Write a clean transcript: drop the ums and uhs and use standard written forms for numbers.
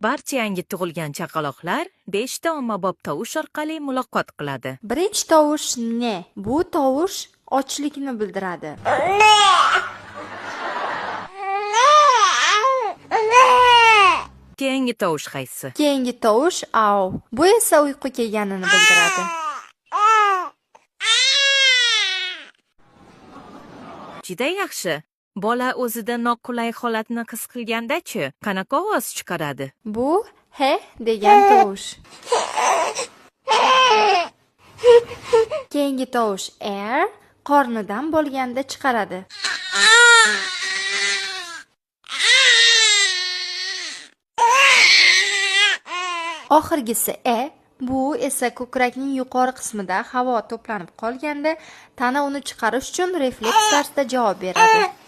Barcha yangi tug'ilgan chaqaloqlar 5 ta ommabop tovush orqali muloqot qiladi. Birinchi tovush ne. Bu tovush ochlikni bildiradi. Keyingi tovush qaysi? Keyingi tovush au. Bu esa uyqu kelganini bildiradi. Juda yaxshi. Bola o'zida noqulay holatni his qilganda-chi, qanaqa ovoz chiqaradi? Bu he degan tovush. Keyingi tovush r qornidan bo'lganda chiqaradi. Oxirgisi e, bu esa ko'krakning yuqori qismida havo to'planib qolganda tana uni chiqarish uchun refleks tarzda javob beradi.